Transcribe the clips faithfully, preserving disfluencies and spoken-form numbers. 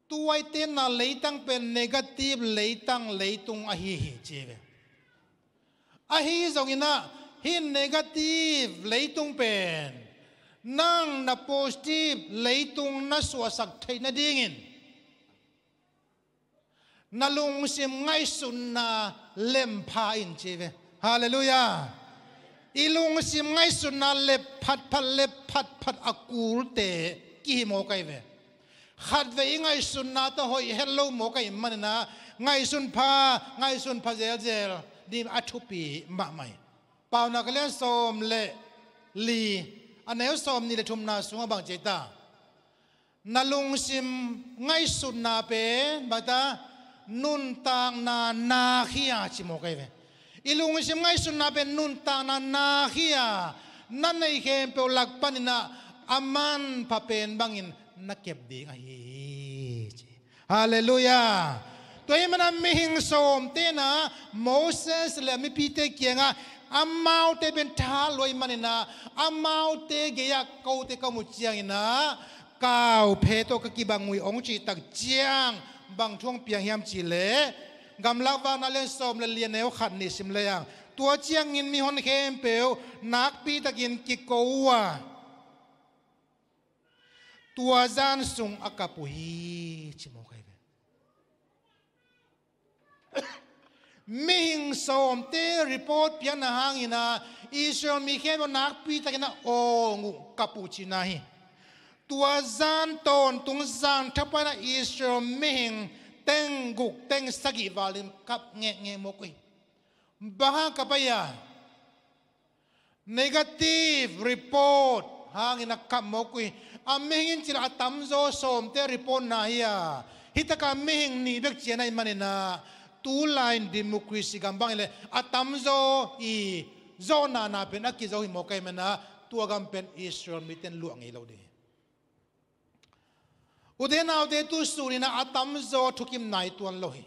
Tuaitena leitang pen negative leitang leitung ahi hi ci ve. Ahi zonginah hih negative leitung pen nang na positive leitung na suahsak theih nadingin na lungsim ngaihsutna lempha in ci ve. Halleluiah. I lungsim ngaihsutna lep phatphat lep phatphat a kulte kihi mawk ahi ve. Khatvei i ngaihsutna tawh hoih het lo mawk ahi maninah ngaihsun pha ngaihsun pha zelzel ding a thupi mahmah hi. Paunak a lian sawm le li a neu sawm nih le thumna sungah bang ci ta? Na lungsim ngaihsutna pen bata nuntakna nak hi a ci mawk ahi ve. I lungsim ngaihsutna pen nuntakna nak hi a na neih khempeuh lak paninah a manpha pen bangin na kep ding ahi hi ci. Halleluiah. Tua hi mana mihing sawm tenah Moses le mipite kiangah amaute pen tha lua hi maninah amaute gei-ah kote ka mu cianginah kauphe tawh ka kibang uh hi hong cihtak ciang bang thu hong piang hiam cihleh Gamlak Vakna lian sawm le li a neu khat nih sim le ang tua ciangin mihon khempeuh nakpitakin kiko uh a tua zan sung a kap uh hi ci mawk ahi ve. Mihing sawmte report piakna hangina Israel mi khempeuh nakpitakin a awng uh kap uh cihna hi. Tua zan tawntung zan thapaina Israel mihing teng guk teng sagih valin kap ngekngek mawk uh hi. Bang hang kap ahi a? Negative report hangin a kap mawk uh hi. A mihing in cila a tamzaw sawmte report na hi a, hitaka mihing nih bek cian ahi manina tulai in democracy gam bang hileh a tamzaw i zawhna na pen a kizo hi mawk ahi manina tua gam pen Israel mite in luah ngei lo ding hi. Ute naute, tu sunina a tamzaw thukim nai tuan lo hi.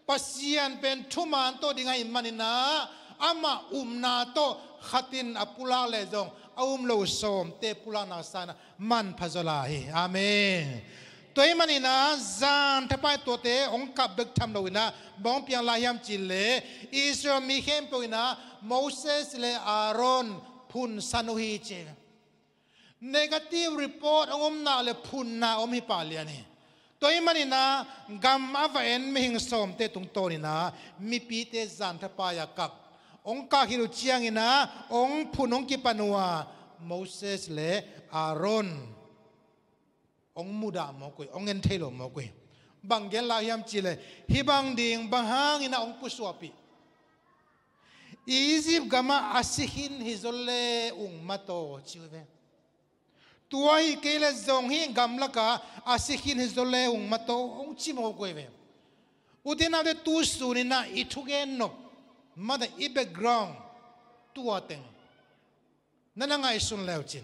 Pasian pen thuman tawh ding ahi manina amah upna tawh khatin a pulak leh zong a um lo sawmte pulakna sana manpha zaw lai hi. Amen. Tua hi manina zan thapai tuate hong kap bek tham loina bang hong piang lai hiam cihleh Israel mi khempeuh ina Moses le Aaron phunsan uh hi ci. Negative report hong omna le phunna om hi pah lian hi. Tua hi manina gam a va en mihing sawmte tungtawnina mipite zan thapai a kap hong kak hilh uh ciangina hong phun hong kipan uh a Moses le Aaron hong mudah mawk uh hi, hong en thei lo mawk uh hi. Bang gen lai hiam cihleh hih bang ding bang hangina hong pusuahpih? Egypt gamah a si khin hi zaw le ung mataw ci uh hi ve. Tua hi kei leh zong hih gamlaka a si khin hi zaw le ung mataw hong ci mawk uh hi ve. Ute naute, tu sunina i thugen nop mata i background tua teng na na ngaihsun leucin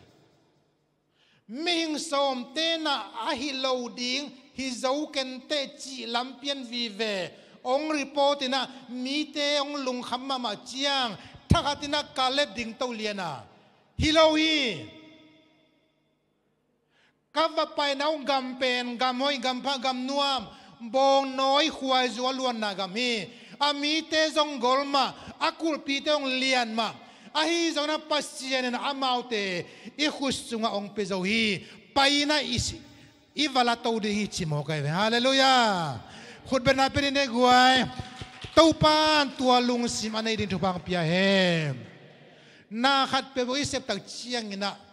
mihing sawmtena a hi lo ding hi zo kenteh cih lampian vive hong report ina mite hong lungkham mahmah ciang thakhat ina Kaleb dingto liana hi lo hi. Ka va paina uh gam pen gam hoih gam pha gam nuam bawngnawi khuaizu a luanna gam hi. A mite zong gol mah a kulhpite hong lian mah ahi zongin a Pasian in amaute i khut sungah hong pia zo hi. Paina i si i va la to ding hi ci mawk ahi ve. Halleluiah. Khutbetna pia ding ne guai. Topan tua lungsim a nei ding thupha hong pia hen. Na khat peuh i septak cianginah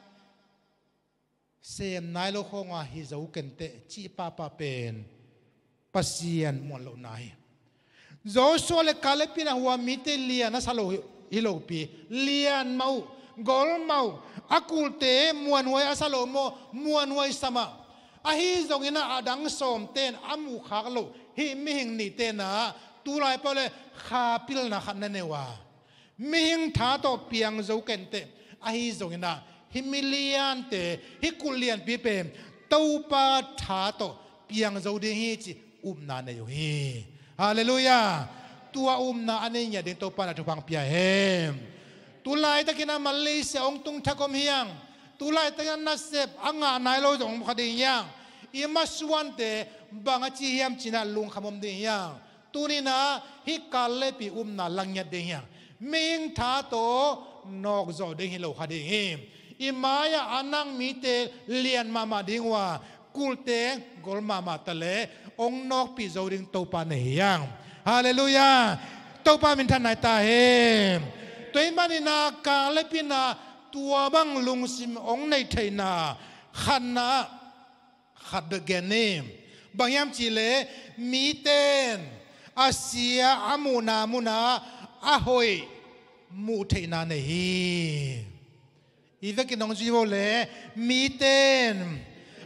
sem nai lo khawnga hi zo kenteh cih pahpah pen Pasian muan lohna hi. Joshua le Kaleb in a hua mite lian a sa lo hi lopi lian mah uh gol mah uh a kulte muanhuai a sa lo maw muanhuai sa mah. Ahi zongin a dang sawmten a muhkhak loh hih mihing nihtenah tulai peuh le kha pilna khat na nei uh a mihing tha tawh piang zo kenteh ahi zonginah hih miliante hih kulh lianpi pen Topa tha tawh piang zo ding hi ci upna nei uh hi. Halleluiah. Tua upna a nei ngiat ding Topa na thupha hong pia hen. Tulaitakin a Malaysia hong tung thak om hiang. Tulaitakin a nasep a ngah nai lo zong om kha ding hiang. I masuante bang a ci hiam ci-in ah lungkham om ding hi hang. Tuni-in ah hih Kaleb i upna la ngiat ding hi hang. Mihing tha tawh nawk zawh ding hi lo kha ding hi. I mai-ah a nang mite lian mahmah ding uh a, kulhte gol mahmah ta leh hong nawkpih zo ding Topa na hi hang. Halleluiah. Topa minthanna hi ta hen. Tua ahih manin ah Kaleb in ah tua bang lungsim hong neih theihna khatna khat bek gen ni. Bang hiam cih leh mite in a sia a muhna munah a hoih muh theihna nei hi. I vekin hong zui vo leh, mite in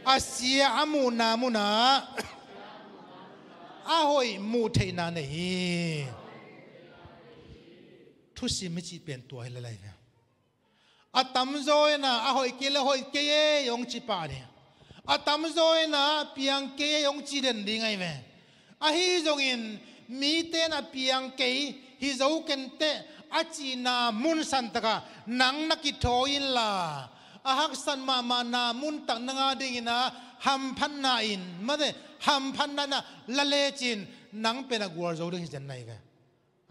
a sia a muhna munah a hoih muh theihna nei hi. Thusim i cih pen tua hi lel lai ve. A tamzaw in ah a hoih kei leh hoih kei ei hong ci pah ding. A tamzaw in ah piang kei ei hong ci den ding ahi ve. Ahi zongin mite in ah piang kei hi zo ken teh a cihna mun santakah nang na kithawi inla, a haksat mahmahna muntak na ngah dingin ah hamphatna in, mate, hamphatna in ah la lecin nang pen a gualzo ding hi zen na hi ve.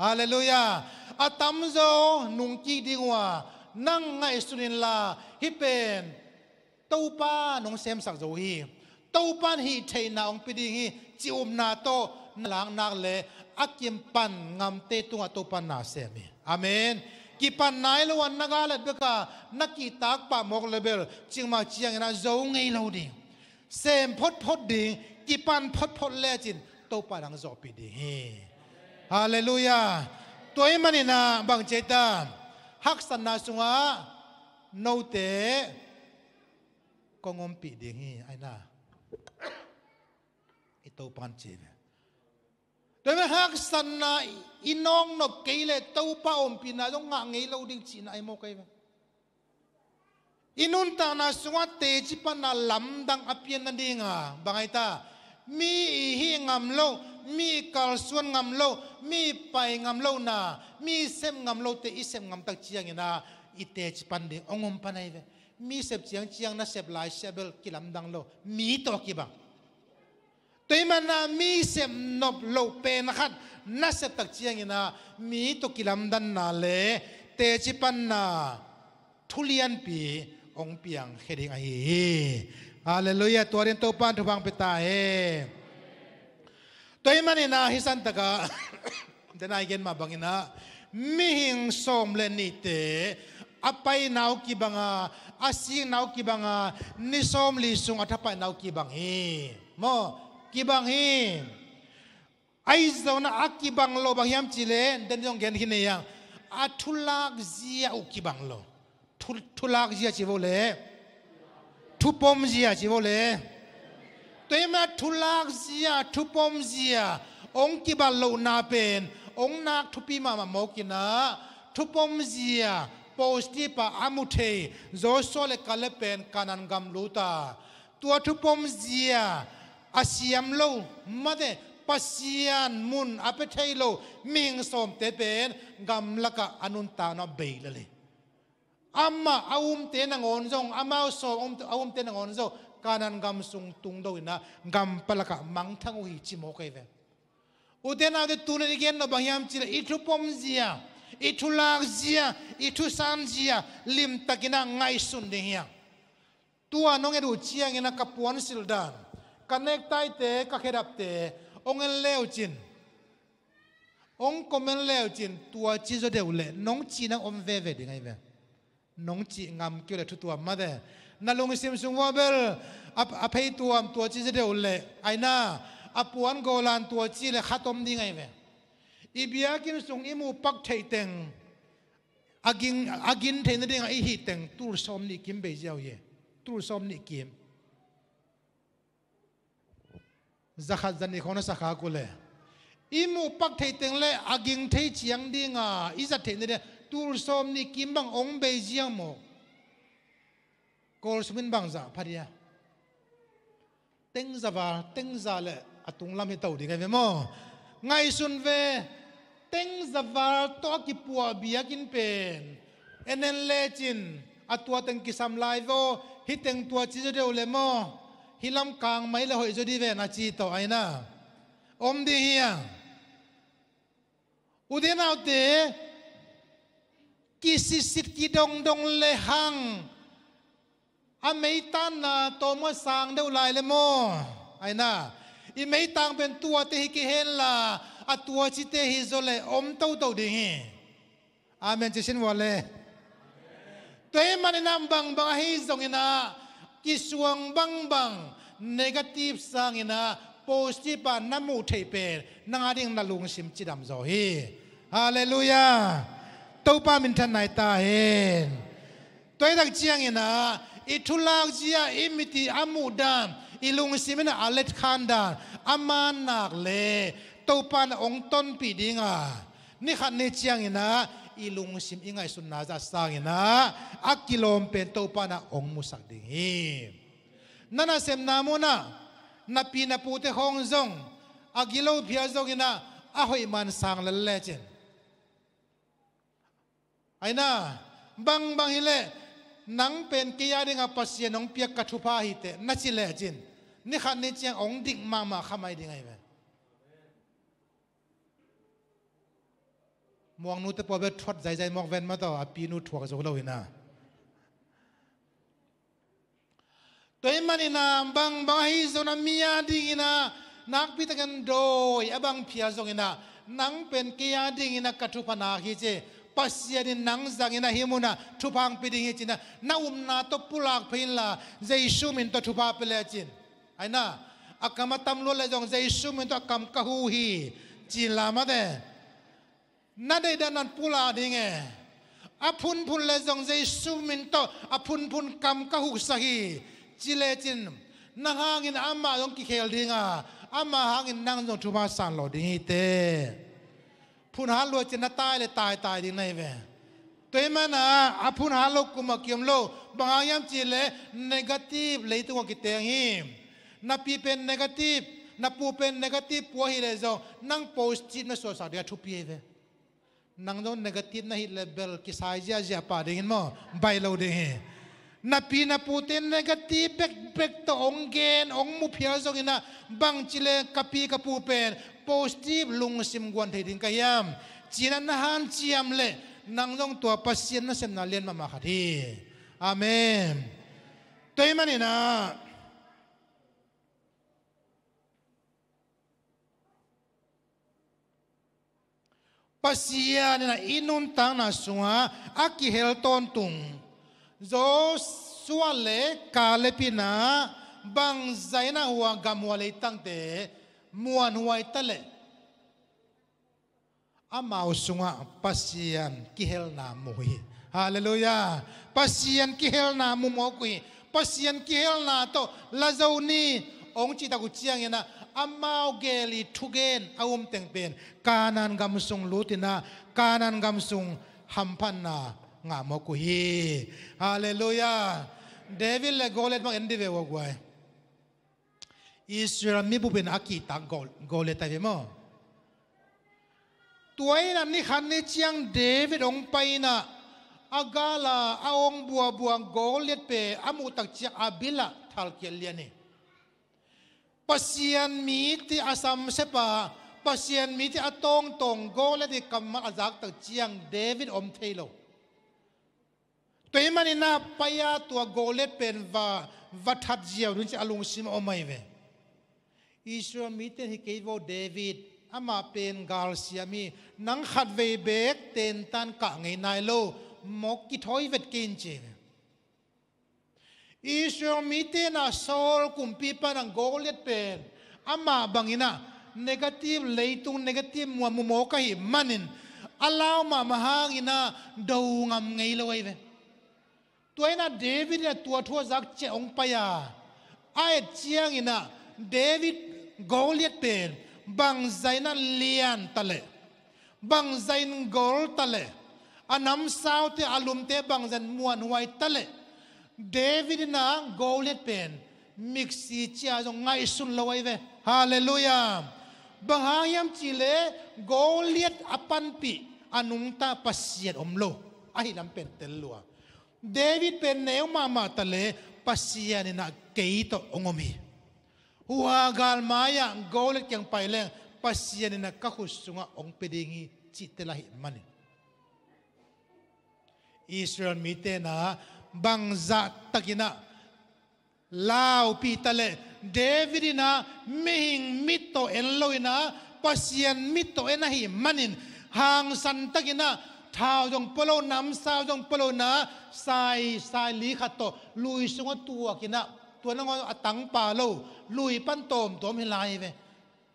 Halleluiah. A tamzaw nungkik ding uh a, nang ngaihsun inla, hih pen Topa in hong semsak zo hi. Topa in hih theihna hong pia ding hi, cih upna tawh na lak nak leh a kipan ngamte tungah Topa in na sem hi. Amen. Kipan nai lo a na galet bek a na kihtak pah mawk leh bel, cikmah ciangin ah zo ngei lo ding. Sem photphot ding, kipan photphot lecin Topa in hong zawhpih ding hi. Halleluiah. Tua ahih manin ah bang ci hiam, haksatna sungah note kong ompih ding hi, a hi na. I Topa in ci hi ve. Tua ahih manin haksatna i nawknop kei leh Topa ompihna zong ngah ngei lo ding cihna ahi mawk ahi ve. I nuntakna sungah teci panna lamdang a pian nading a, bang hiam, mi i hih ngam loh, mi i kalsuan ngam loh, mi i pai ngam lohna, mi i sep ngam lohte i sep ngam tak ciangin ah i teci pan ding hong om pan ahi ve. Mi sep ciangciang na sep lai siah bel kilamdang lo, mi tawh kibang. Tua ahih manin ah mi sep nop loh pen khat na sep tak ciangin ah mi tawh kilamdanna leh teci panna thu lianpi hong piangkhia ding ahi hi. Halleluiah. Tua dingin Topa in thupha hong pia ta hen. Tua ahih manin ah hih santakah den a i gen mah bangin ah mihing sawm le nihte a paina uh kibang a, a sikna uh kibang a, ni sawmli sung a thapaina uh kibang hi. Maw, kibang hi. Ahi zongin ah a kibang lo bang hiam cih leh, den zong gen khin hi hang. A thulak zia uh kibang lo. Thu, thulak zia ci vo leh, thupom zia ci vo leh. Tua ahih manin ah thulak zia, thupom zia hong kibat lohna pen hong nak thupi mahmah mawk in ah, thupom zia positive a a mu thei Joshua le Kaleb pen Kanaan gam lut a, tua thupom zia a siam lo, mate, Pasian mun a pia thei lo mihing sawmte pen gamlakah a nuntakna bei lel hi. Amah a umte nangawn zong, amau sawm a umte nangawn zong Kanaan gam sung tung do in ah gam palakah mangthang uh hi ci mawk ahi ve. Ute naute, tu-in i gen nop bang hiam cih leh i thupom zia, i thulak zia, i thusan zia limtakin ah ngaihsun ding hi hang. Tua nong et uh ciangin ah ka puansilh dan, ka necktie-te, ka khedapte hong en le uh cin, hong comment le uh cin, tua ci zaw deuh leh nong cih nang om veve ding ahi ve. Nong cih ngam kei uh leh thu tuam, mate. Na lungsim sung uah bel a, a phei tuam tua ci zaw deuh leh, a hi na, a puan gawlan tua ci leh khat om ding ahi ve. I biakinn sung i muh pak theih teng, a ging, a gin theih nadingah i hih teng tul sawm nih kim bei ziau hi. Tul sawm nih kim. Za khat za nih khawng na sa khak uh leh, i muh pak theih teng leh a ging thei ciang dinga i zat theih nadingah tul sawm nih kim bang hong bei ziau maw? Kawl sum in bangzah pha dia? Teng za val, teng za le a tung lam hi to ding ahi ve maw? Ngaihsun ve, teng za val tawh a kipuah biakinn pen en en lecin a tua teng kisam lai ve aw, hih teng tua ci zaw deuh leh maw? Hih lam kang mai le hoih zaw dih ve na ci tawh aina om ding hi a. Ute naute, kisitsit kidongdong le hang a meitanna tawm a sang deuh lai le maw? Aina i meitang pen tuate hi kei henla a tuacite hi zaw le om toto ding hi. Amen ci sin vua le. Tua ahih maninah bangbang ahi zonginah kisuang bangbang negative sanginah positive ah na muh theih pen nang a ding na lungsim cidam zaw hi. Halleluiah. Topa minthanna hi ta hen. Tua hi tak cianginah i thulak zia i mit i a muh dan i lungsim inah a letkhan dan a man nak le Topa na ong tonpih dinga ni khat ni cianginah i lungsim i ngaihsutna zah sanginah a kilawm pen Topa na ong musak ding hi. Na nasemna munah na pi na pute khawng zong a gilo phial zonginah a hoih man sang lel lecin. Aina bangbang hileh nang pen kei a dinga Pasian ong piak ka thupha hi teh na ci lecin ni khat ni ciang ong dik mahmah kha mai ding ahi ve. Muaknute pua bel thuat zaizai mawk ven mataw a pinu thuak zo lo hina. Tua ahih maninah bangbang ahi zonginah mi a dinginah nakpitakin dawi a bang phial zonginah nang pen kei a dinginah ka thupha nak hi ci. Pasian in nang zanginah hih munah thupha hong pia ding hi cinah na upna tawh pulak phei inla Jesu min tawh thupha pia lecin. Aina a kam a tam luat le zong Jesu min tawh a kam ka huh hi ci inla mate. Na deihdan nan pulak ding e. A phunphun le zong Jesu min tawh a phunphun kam ka huksak hi ci lecin nang hangin amah zong kikhel dinga amah hangin nang zong thupha san lo ding hi te. Phun hat luat cin na tai le taitai ding na hi ve. Tua ahih manah a phun hat lo kum a kiom lo bang hang hiam cihleh negative leitung a kiteng hi. Na pi pen negative na pu pen negative pua hileh zong nang positive na suahsak ding a thupi hi ve. Nang zong negative na hih le bel kisai ziahziah pah dingin maw baih lo ding hi. Na pi na pute negative bekbek tawh ong gen ong mu phial zonginah bangci le ka pi ka pu pen positive lungsim guan thei ding ka hiam cinah na hanciam leh nang zong tua Pasian nasepna lian mahmah khat hi. Amen. Tua ahih maninah Pasian inah i nuntakna sungah a kihel tawntung Joshua le Kaleb inah bangzah inah hua gam hua leitangte muanhuai taleh amau sungah Pasian kihelna mu hi. Halleluiah. Pasian kihelna mu mawk uh hi. Pasian kihelna tawh la zo ni ong cihtak uh cianginah amau gel i thugen a umteng pen Kanaan gam sung lutinah Kanaan gam sung hamphatna ngah mawk uh hi. Halleluiah. David le Goliath bang en dih ve ua guai. Israel mibup in a kihtak Gol- Goliath ahi ve maw? Tua inah ni khat ni ciang David hong pai inah a gala a hong buabua Goliath pen a muhtak ciang a bilah thalkiat lian hi. Pasian mite a samsepa Pasian mite a tawngtawng Goliath i kammal a zaktak ciang David om thei lo. Tua ahih maninah pai-a tua Goliath pen va va that ziau ding ci a lungsim a om ahi ve. Israel mite hi kei vo David amah pen galsiam hi. Nang khatvei beek tentan kah ngei nai lo mawk kithawi vet kei in ci ve. Israel mite inah Saul kumpipa inah Goliath pen amah banginah negative leitung negative muanmu mawk ahih manin a lau mahmah hanginah do ngam ngei lo ahi ve. Tua inah David inah tua thu a zak ciah hong pai-a a et cianginah David Goliath pen bangzah inah lian taleh bangzah in gol taleh a namsaute a lumte bangzah in muanhuai taleh David inah Goliath pen miksi cia zong ngaihsun lo ahi ve. Halleluiah. Bang hang hiam cihleh Goliath a panpih a nungta Pasian om lo ahi lam pen tel lua. David pen neu mahmah taleh Pasian inah kei tawh hong om hi. Hua galmai-ah Goliat kiang pai leng Pasian in ah ka khut sungah hong pia ding hi cihte lah ahih manin, Israel mite in ah bangzah takin ah laupih ta leh, David in ah mihing mit tawh en lo in ah Pasian mit tawh en ahih manin, hangsan takin ah thau zong pua lo, namsau zong pua lo in ah sai, sai li khat tawh lui sungah tuak in ah, tua nangawn a tangpa lo, lui pan tawmtawm hi lai ve.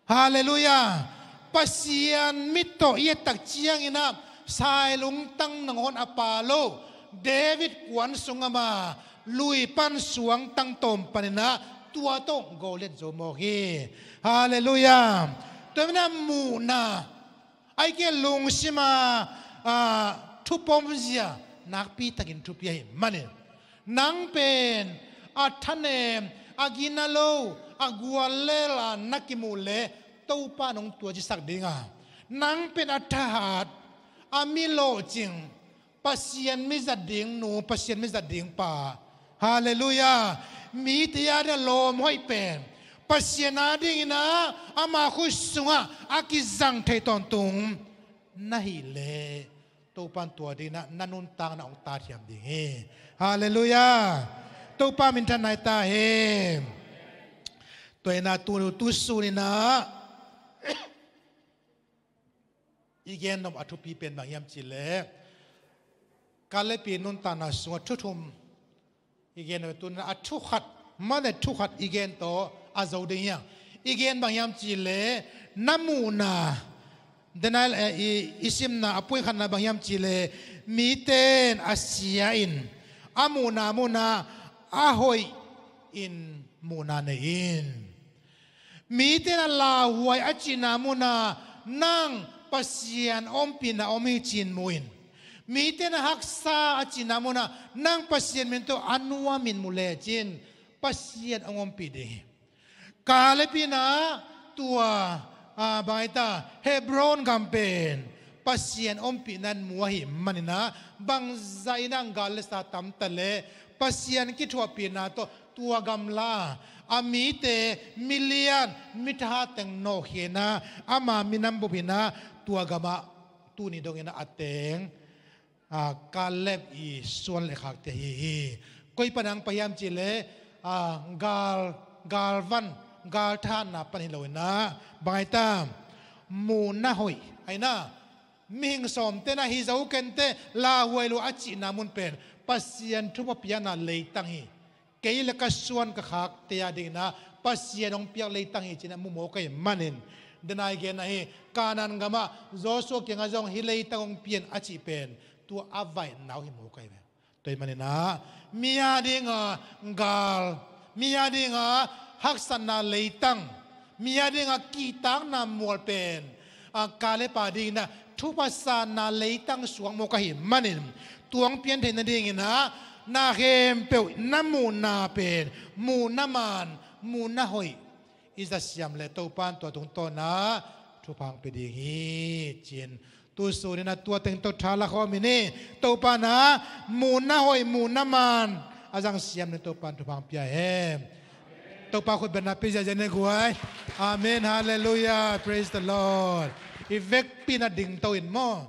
Halleluiah. Pasian mit tawh i et tak ciangin ah sai lungtang nangawn a pha lo, David kuan sungah mah lui pan suangtang tawm panin ah tua tawh Goliat zo mawk hi. Halleluiah. Tua manin ah muhna, ahih kei leh lungsim a, a, thupom zia nakpi takin thupi ahih manin, nang pen a thanem, a gina lo, a guallel a na kimuh leh Topa in hong tuacisak ding a, nang pen a thahat, a mi lawhcing, Pasian mi zat ding nu, Pasian mi zat ding pa, halleluiah, mite adingin a lawm hoih pen Pasian adingin ah ama khut sungah a kizang thei tawntung na hih leh, Topa in tua dingin ah na nuntakna hong tatthiam ding hi. Halleluiah. Topa minthanna hi ta hen. Tua in ah tu, tu sun in ah i gen nop a thupi pen bang hiam cih leh, Kaleb i nuntakna sungah thu thum i gen nop, tu in ah thu khat, mah leh thu khat i gen tawh a zo ding hi hang. I gen bang hiam cih leh, na muhna, Daniel, eh, i, i simna a pui khatna bang hiam cih leh, mite in a sia in a muhna munah a hoih in muhna nei in. Mite in a lauhuai a cihna munah nang Pasian ompihna om hi ci-in mu in. Mite in a haksa a cihna munah nang Pasian min tawh a nuamin mu lecin Pasian hong ompih ding hi. Kaleb in ah tua, a, bang hiam, Hebron gam pen Pasian ompihna in mu ahih manin ah, bangzah in ah gal le sa tam ta leh Pasian kithuahpihna tawh tua gam la a, a mite milian, mithahat teng nawhkhia in ah, ama minam bup in ah tua gamah tuni dongin ah a teng, a, Kaleb i suan le khakte ahi hi. Koi pan hong pai hiam cih leh, a, gal, galvan, galthahatna pan hi lo in ah, bang hiam, muhna hoih, a, na, mihing sawmte in ah hi zo kei ning, lauhuai lua a cihna mun pen Pasian thupha piakna leitang hi. Kei le ka suan ka khakte adingin ah Pasian hong piak leitang hi ci-in ah mu mawk ahih manin, den a i gen ahi, Kanaan gamah Joshua kiangah zong hih leitang hong pia in a cih pen tua a vaihna uh hi mawk ahi ve. Tua ahih manin ah mi adingin ah gal, mi adingin ah haksatna leitang, mi adingin ah kihtakna mual pen, a, Kaleb adingin ah thupha sanna leitang suak mawk ahih manin, tua hong pian theih nadingin ah na khempeuh, na muhna pen muhna man, muhna hoih i zat siam leh Topa in tua tungtawn ah thupha hong pia ding hi ci-in, tu sun in ah tua teng tawh tha la khawm in hi. Topa in ah muhna hoih, muhna man a zang siam leh Topa in thupha hong pia hen. Topa khut bengna pia ziahziah ni guai. Amen. Halleluiah. Praise the Lord. I vekpi in ah dingto in maw.